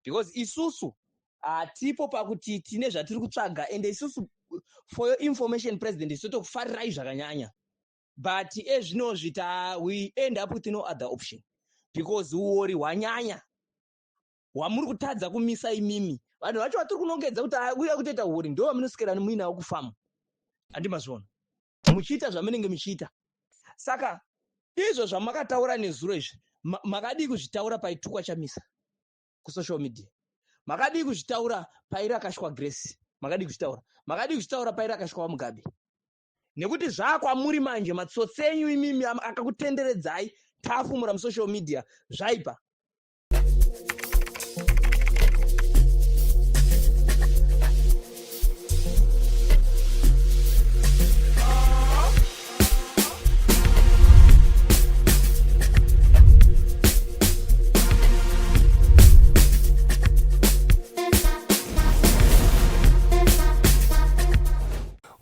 Because isusu hatipo pakuti tine zvatiri kutsvaga, ende isusu, for your information, President, isu tokufarirai zvakanyanya, but ezvinozvi ta we end up with no other option because uori hwanyanya hwamuri kutadza kumisa imimi. Vanhu vacho vatiri kunongedza kuti uya kutoita uori ndo vamunoswera muinawo kufamu, handi mazviona muchiita zvamunenge muchiita. Saka izvo zvamakataura nezuro izvi, makadii kuzvitaura paitukwa Chamisa kusocial media? Makadii kuzvitaura pairakashwa Grace? Makadii kuzvitaura? Makadii kuzvitaura pairakashwa vaMugabe? Nekuti zvaakwamuri manje, matsotsi enyu imimi akakutenderedzai, tafumura musocial media, zvaipa.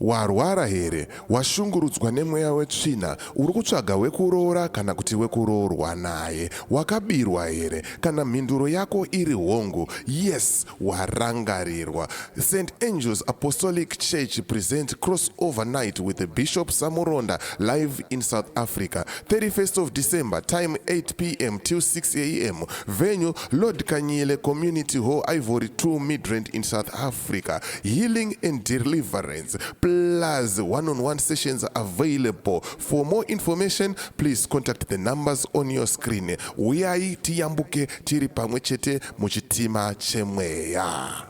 Warwara here? Washungurudzwa nemweya wetsvina? Uri kutsvaga wekuroora kana kuti wekuroorwa naye? Wakabirwa here? Kana mhinduro yako iri hongu, yes, warangarirwa. St Angels Apostolic Church present Crossover Night with the Bishop Samuronda live in South Africa. 31st of December, time 8 p.m. till 6 a.m. Venue, Lord Kanyile Community Hall, Ivory 2 Midrand in South Africa. Healing and deliverance plus one-on-one sessions available. For more information, please contact the numbers on your screen. Uyai tiyambuke tiri pamwe chete muchitima chemweya.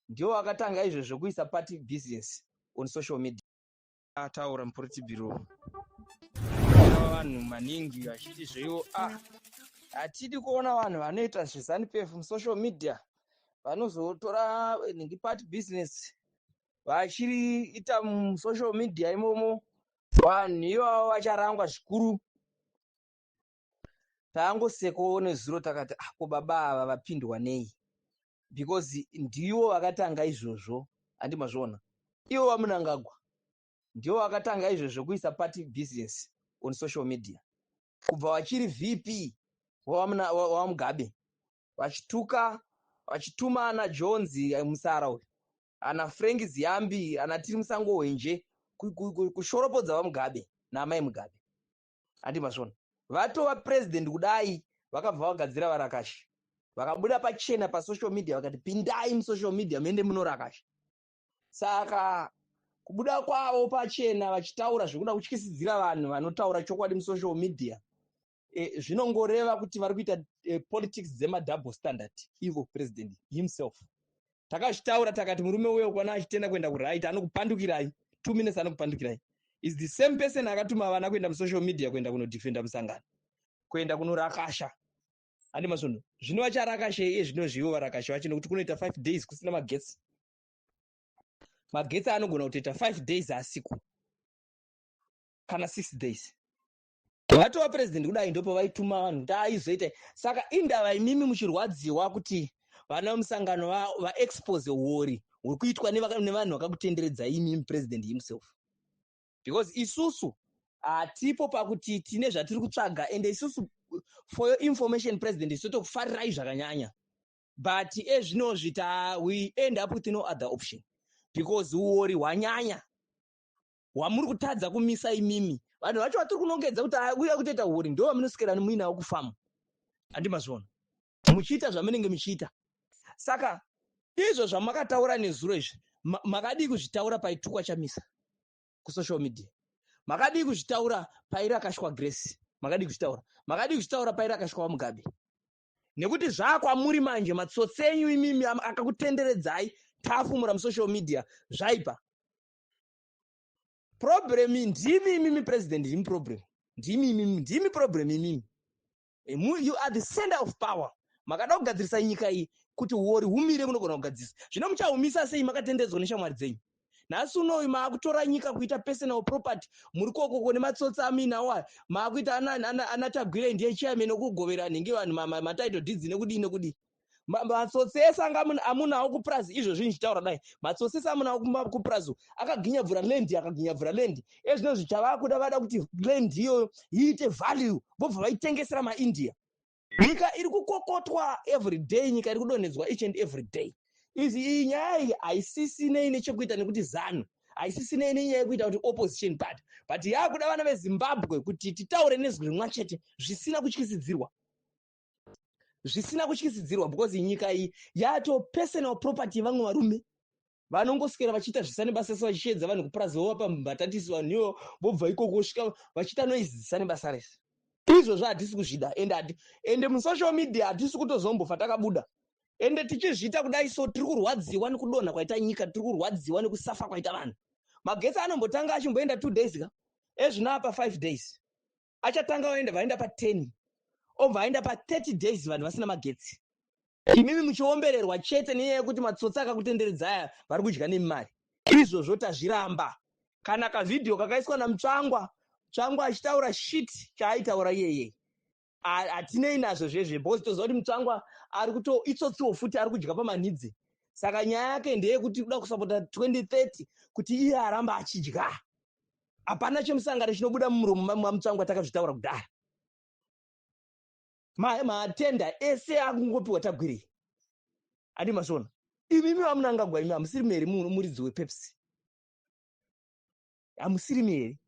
Ndiwo akatanga izvo zvekuisa party business on social media. Ataura mupolitiburo vanhu maningi vachiti zveiwo, ah, hatidi kuona vanhu vanoita zveZANU PF musocial media, vanozotora nhingi party business vachiriita musocial media imomo. Vanhu ivavo vacharangwa zvikuru. Tangosekawo nezuro, takati, ah, ko baba ava vapindwa nei? Because ndivo vakatanga izvozvo, handi mazviona? Ivo vaMunangagwa ndivo vakatanga izvozvo kuisa party business on social media kubva vachiri VP waMugabe, vachituka, vachituma ana Jones Musara uyu, ana Frank Ziyambi, ana Tiri Musango Hwenje, kushoropodza vaMugabe naamai Mugabe, handi mazviona? Vatova president kudai, vakabva vagadzira varakashi, vakabuda pachena pasocial media, vakati, "Pindai musocial media, muende munorakasha." Saka kubuda kwavo pachena vachitaura zvekuda kutyisidzira vanhu vanotaura chokwadi musocial media, zvinongoreva kuti vari kuita politics dzemadouble standard. Ivo president himself, takazvitaura, takati murume uyo kwana achitenda kuenda kuright, anokupandukirai 2 minutes, anokupandukirai. Is the same person akatuma vana kuenda musocial media, kuenda kunodefenda musangano, kuenda kunorakasha, handi masvondo? Zvino vacharakashe iye zvino zvivo varakashi vacho, nekuti kunoita 5 days kusina magetsi. Magetsi anogona kutoita 5 days asiku, kana 6 days. Vatova president kudai, ndopo vaituma vanhu kuti aizoita. Saka indava imimi muchirwadziwa kuti vana vemusangano vaexpose uori huri kuitwa nevanhu vakakutenderedzai imimi, president himself? Because isusu hatipo pakuti tine zvatiri kutsvaga, ende isusu, for your information, President, isu tokufarirai zvakanyanya, but ezvinozvi ta we end up with no other option because uori hwanyanya hwamuri kutadza kumisa imimi. Vanhu vacho vatiri kunongedza kuti uya kutoita uori ndo vamunoswera muinawo kufamu, handi mazviona muchiita zvamunenge muchiita? Saka izvo zvamakataura nezuro izvi, makadii kuzvitaura paitukwa Chamisa kusocial media? Makadii kuzvitaura pairakashwa Grace? Makadii kuzvitaura? Makadii kuzvitaura pairakashwa vaMugabe? Nekuti zvaakwamuri manje, matsotsi enyu imimi akakutenderedzai, tafumura musocial media, zvaipa. Problem ndimi imimi, president, ndimi problem, ndimi imimi, ndimi problem imimi. You are the center of power. Makada kugadzirisa nyika iyi kuti uori humire, munogona kugadzirisa. Zvino muchahumisa sei makatendedzwa neshamwari dzenyu? Nhasi unoyu maakutora nyika kuita personal property. Muri kokoko nematsotsi amuinawo aya, maakuita ana Tagwirei ndiye chairman okugovera nhingi vanhu matitle deeds nekudii nekudii. Matsotsi ese anga amunawo kupurazi izvozvi ndichitaura dai, matsotsi ese amunawo kupurazi akaginyabvura land, akaginyabvura land. Ezvino zvichavaakuda, vada kuti land iyoyo iite value, vobva vaitengesera maIndia. Nyika iri kukokotwa every day, nyika iri kudonhedzwa each and every day. Izi iyi nyaya iyi haisisinei nechekuita nekuti ZANU, haisisinei nenyaya yekuita kuti opposition party, but yakuda vana veZimbabwe kuti titaure nezwi rimwe chete zvisina kutyisidzirwa, zvisina kutyisidzirwa, because nyika iyi yato personal property yevamwe varume vanongoswera vachiita zvisina nebasa rese, vachiedza vanhu kupurazi, vovapa mbatatisi, vanhu ivo vobva ikoko vosvika vachiita noise zisina nebasa rese. Izvozvo hatisi kuzvida, ende ende musocial media hatisi kutozombofa takabuda ende tichizviita kudai. So tiri kurwadziwa nekudonha kwaita nyika, tiri kurwadziwa nekusafa kwaita vanhu. Magetsi anombotanga achimboenda 2 days ka, ezvino apa 5 days, achatanga vaenda vaenda pa10, obva aenda pa30 days vanhu vasina magetsi, imimi muchiombererwa chete nenyaya yekuti matsotsi akakutenderedzai aya vari kudya nemari. Izvozvo tazviramba. Kana kavhidhiyo kakaiswa naMutsvangwa, Mutsvangwa achitaura shit chaaitaura iyeye, hatinei nazvo zvezve, because toziva kuti Mutsvangwa ari kuto itsotsiwo futi, ari kudya pamanhidzi. Saka nyaya yake ndeyekuti kuda kusapota 2030 kuti iye aramba achidya. Hapana chemusangano chinobuda mumuromo maMutsvangwa, takazvitaura kudhara. Matenda ese akungopiwa Tagwirei, andi mazvona imimi vaMunangagwa? Imi hamusiri meri muridzi wePepsi, hamusiri meri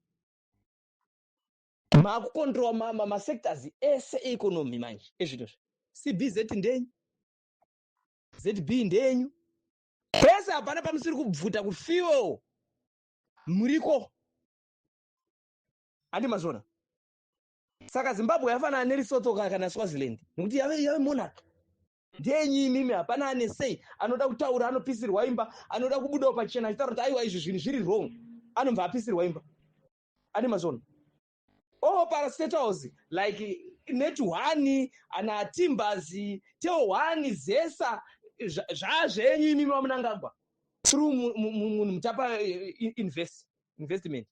makukontrola masectors ese eeconomy manje ezvinozvi. CBZ ndenyu, ZB ndenyu, pese hapana pamusiri kubvuta kufuel muriko, handi mazvona? Saka Zimbabwe yafanana neLesotho kana Swaziland, nekuti yave monarch ndenyu imimi. Hapana ane sei anoda kutaura anopisirwa imba, anoda kubudawo pachena achitaura kuti aiwa, izvi zvinhu zviri wrong, anobva apisirwa imba, ane mazvona? All parastatals like NetOne, ana Timbers, TelOne, ZESA, zvazvenyu imimi vaMunangagwa through munhu Mutapa Investment.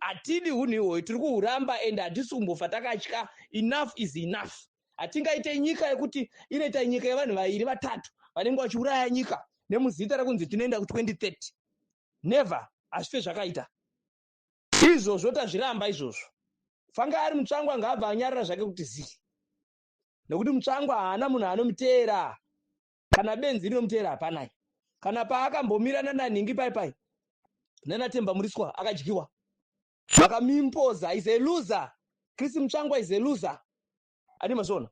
Hatidi unhu ihwoyo, tiri kuhuramba and hatisi kumbofa takatya. Enough is enough. Hatingaite nyika yekuti inoita nyika yevanhu vairi vatatu vanenge vachiuraya nyika nemuzita rekunzi tinoenda ku2030. Never, hazvife zvakaita izvozvo, tazviramba izvozvo. Fanga ari Mutsvangwa ngaabva anyarara zvake kuti zii, nekuti Mutsvangwa haana munhu anomuteera, kana benzi rinomuteera hapanai. Kana paakambomira nananhingi pai pai nanaTemba Muriswa, akadyiwa, vakamimpoza. Is a loser. Chris Mutsvangwa is a loser, adi mazviona?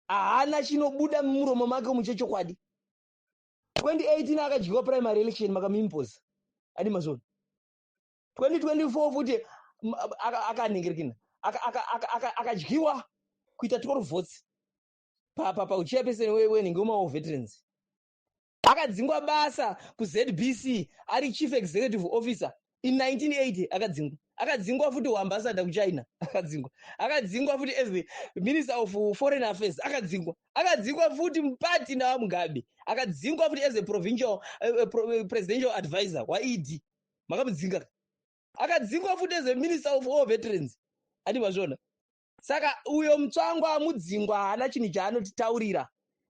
Haana chinobuda mumuromo make muchechokwadi. 2018 akadyiwa primary election, makamimpoza, adi mazviona? 2024 futi akanhingirikina, akadyiwa kuita 12 votes pauchairperson wenhingi wemawar veterans. Akadzingwa basa kuZBC ari chief executive officer in 1980, akadzingwa. Akadzingwa futi uambassador kuChina, akadzingwa. Akadzingwa futi as the minister of foreign affairs, akadzingwa. Akadzingwa futi mupati naVaMugabe, akadzingwa futi as a provincial presidential advisor waED, makamudzinga. Akadzingwa futi as a minister of all veterans, andi mazviona? Saka uyo Mutsvangwa amudzingwa, haana chinhu chaanotitaurira.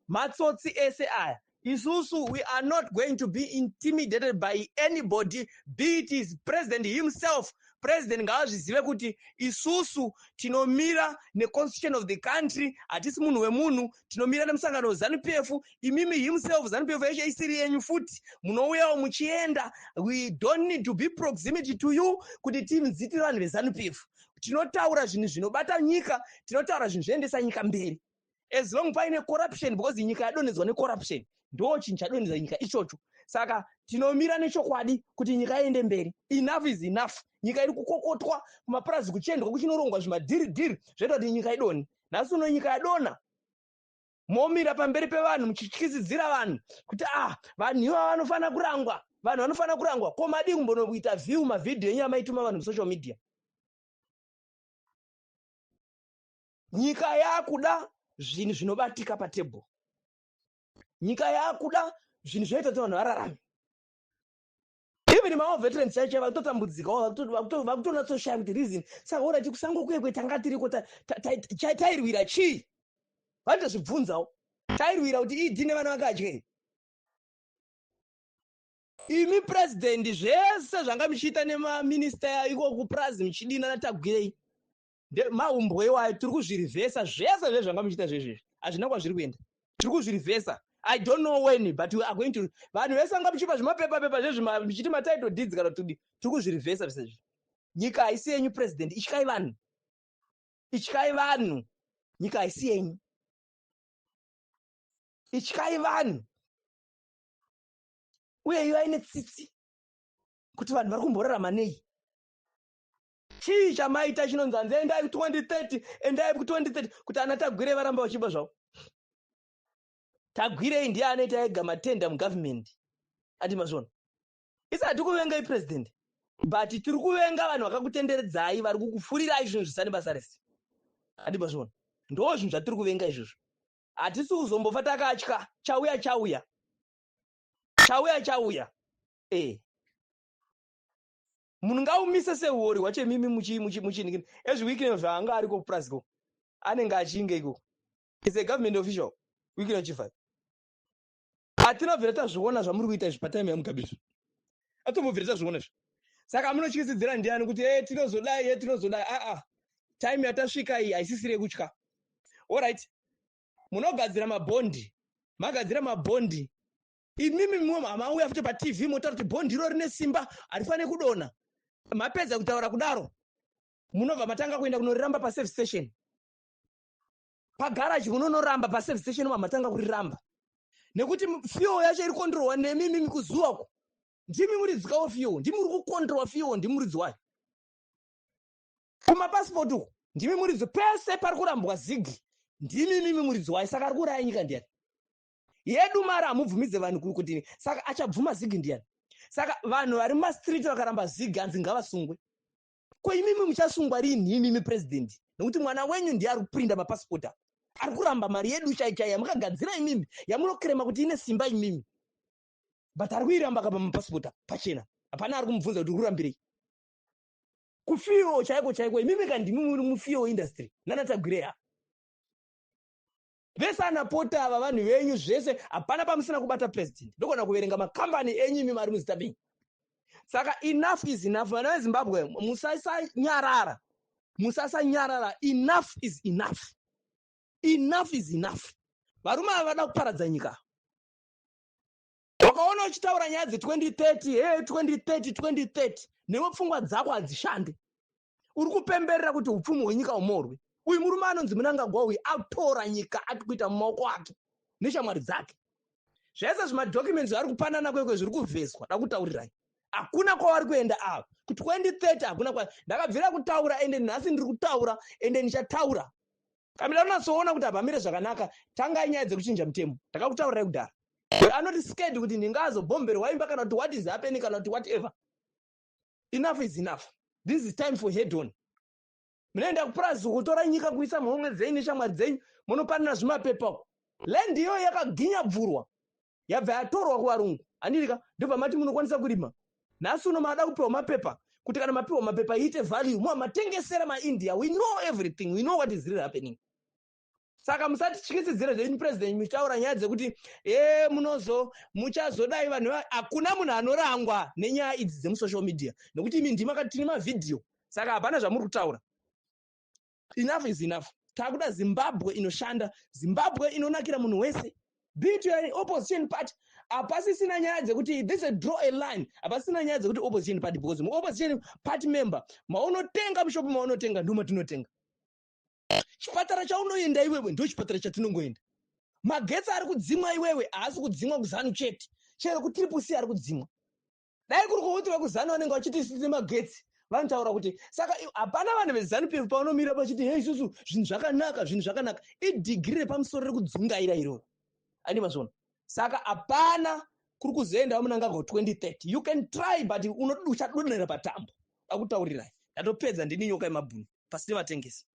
Matsotsi ese aya. Isusu we are not going to be intimidated by anybody, be it is president himself. President ngaazvizive kuti isusu tinomira neconstitution of the country, hatisi munhu wemunhu, tinomira nemusangano weZANU PF. Imimi himself, ZANU PF yacho isiri yenyu futi, munouyawo muchienda. We don't need to be proximity to you kuti tinzitire vanhu veZANU PF. Tinotaura zvinhu zvinobata nyika, tinotaura zvinhu zvinoendesa nyika mberi. As long paine corruption, because nyika yadonhedzwa necorruption, ndo chinhu chadonhedza nyika ichocho. Saka tinomira nechokwadi kuti nyika iende mberi. Enough is enough. Nyika iri kukokotwa kumapurazi, kuchiendwa kuchinorongwa zvimadhiridhiri zvoita kuti nyika idonhe. Nhasi uno nyika yadonha, momira pamberi pevanhu muchityisidzira vanhu kuti ah, vanhu ivava vanofanira kurangwa, vanhu vanofanira kurangwa. Ko madii kumbonokuita view mavhidhiyo enyu amaituma vanhu musocial media? Nyika yakuda zvinhu zvinobatika patebhuru, nyika yakuda zvinhu zvinoita kuti vanhu vararame. Even mawar veterans chaicho vakutotambudzikawo, vakutonatsoshaya kuti reason. Saka orati kusango kuye tanga tiriko, tairwira chii? Vanotozvibvunzawo, tairwira kuti ED nevana vakadye? Imi purezidendi, zvese zvanga muchiita nemaminista iko kupurazi, muchidina naTagwirei. Mahumbwe iwayo tiri kuzvirivhesa zvese zvezvanga muchiita zvezvezvi, hazvina kwazviri kuenda. Tiri kuzvirivhesa. I don't know when, but we are going to. Vanhu vese vanga muchipa zvimapepa pepa zvezvi, muchiti matitle deeds kana kuti, tiri kuzvirivhesa zvese izvi. Nyika haisi yenyu, president. Ityai vanhu, ityai vanhu. Nyika haisi yenyu, ityai vanhu. Uye ivai netsitsi kuti vanhu vari kumborarama nei. Chii chamaita chinonzi hanzi endai ku2030, endai ku2030, kuti ana Tagwirei varamba vachiba zvavo? Tagwirei ndiye anoita ega matender mugovernment, ati mazvona. Isi hati kuvengai, president, but tiri kuvenga vanhu vakakutenderedzai, vari kukufurirai zvinhu zvisane basa rese, ati mazvona. Ndo zvinhu zvatiri kuvenga izvozvo. Hatisi kuzombofa takatya. Chauya chauya, chauya chauya. Munhu ngaumise sehuori hwacho. Imimi muchinikini ezvi, zvaanga ariko kupurasiko, anenge achinge ikoko is a government official. Wicknell Chivayo, hatina bvira tazviona zvamuri kuita izvi patime yaMugabe izvi, atombobvira tazviona izvi. Saka munotyisidzira ndiani kuti e tinozodai, e tinozodai? Aa, time yatasvika iyi haisisiri yekutya. Alright, munogadzira mabhondi, magadzira mabhondi imimi, mumwe mauya futi paTV motaura kuti bhondi iro rine simba, harifaniri kudonha. Mapedza kutaura kudaro, munobva matanga kuenda kunoriramba paservice station, pagaraji. Munonoramba paservice station, mamatanga kuriramba nekuti fuel yacho iri controlwa nemimi kuzuwako. Ndimi muridzikawo fuel, ndimi muri kucontrolwa fuel, ndimi muridzi wayo. Kumapasipoti uku ndimi muridzi. Pese pari kurambwa ZiG, ndimi mimi muridzi wayo. Saka ari kuuraya nyika ndiani? Yedu mari hamubvumidze vanhu kuti, saka achabvuma ZiG ndiani? Saka vanhu vari mumastreet vakaramba ZiG, hanzi ngavasungwe. Ko imimi muchasungwa rini imimi, president? Nekuti mwana wenyu ndiye ari kuprinda mapasipoti, ari kuramba mari yedu chai chai yamakagadzira imimi, yamunoclaima kuti ine simba imimi, but ari kuiramba kapa mapasipoti pachena. Hapana ari kumubvunza kuti uri kurambirei. Kufuel chaiko chaiko, imimi kandimi muri mufuel industry nana Tagwirei vese, anapota ava, vanhu venyu zvese, hapana pamusina kubata, president. Ndogona kuverenga makambani enyu imi mari muzita menyu. Saka enough is enough. Vana veZimbabwe, musasanyarara, musasanyarara. Enough is enough, enough is enough. Varume ava vada kuparadza nyika. Wakaona uchitaura nyaya dze2030, he 2030, 2030, newe pfungwa dzako hadzishande. Uri kupemberera kuti upfumi hwenyika humorwe. Uyu murume anonzi Mnangagwa uyu atora nyika, ati kuita mumaoko ake neshamwari dzake. Zvese zvimadocuments zvaari kupanana kwekwe zviri kuvheswa. Da kutaurirai, hakuna kwavari kuenda ava ku2030, hakuna kwa ndakabvira kutaura. Ende nhasi ndiri kutaura, ende ndichataura kamira unatsoona kuti hapamire zvakanaka. Tangai nyaya dzekuchinja mutemo. Ndakakutaurirai kudhara, anoti scared kuti ndingazobhomberwa imba kana kuti what is happening kana kuti whatever. Enough is enough. This is time for head on. Munoenda kupurazi kutora nyika, kuisa muhomwe dzenyu neshamwari dzenyu, munopanana zvimapepa. Land iyoyo yakaginyabvurwa, yabva yatorwa kuvarungu, handirika? Ndobva mati munokwanisa kurima. Nhasi uno mada kupiwa mapepa kuti kana mapiwa mapepa iite value, muamatengesera maIndia. We know everything, we know what is really happening. Saka musatityisidzire zvenyu, president, muchitaura nyaya dzekuti e munozo muchazodai vanhu. Hakuna munhu anorangwa nenyaya idzi dzemusocial media, nekuti imi ndimi akati tine mavhidhiyo. Saka hapana zvamuri kutaura. Enough is enough. Takuda Zimbabwe inoshanda, Zimbabwe inonakira munhu wese, be it an opposition party. Hapasisina nyaya dzekuti this a draw a line, hapasisina nyaya dzekuti opposition party, because muopposition party member maunotenga, mushopu maunotenga ndo matinotenga. Chipatara chaunoenda iwewe ndo chipatara chatinongoenda. Magetsi ari kudzimwa iwewe haasi kudzimwa kuZANU chete, chero kuTriple C ari kudzimwa. Dai kuri kuuti vekuZANU vanenge vachiti isusu nemagetsi, vanotaura kuti saka hapana vanhu veZANU PF pavanomira vachiti hei, isusu zvinhu zvakanaka, zvinhu zvakanaka. Idhigiri repamusoro rekudzungaira iroro, andi mazvona? Saka hapana kuri kuzoenda vaMnangagwa 2030. You can try, but uchadonhera patambo. Akutaurirai, ndatopedza. Ndini Nyoka Yemabhunu, pasi nevatengesi.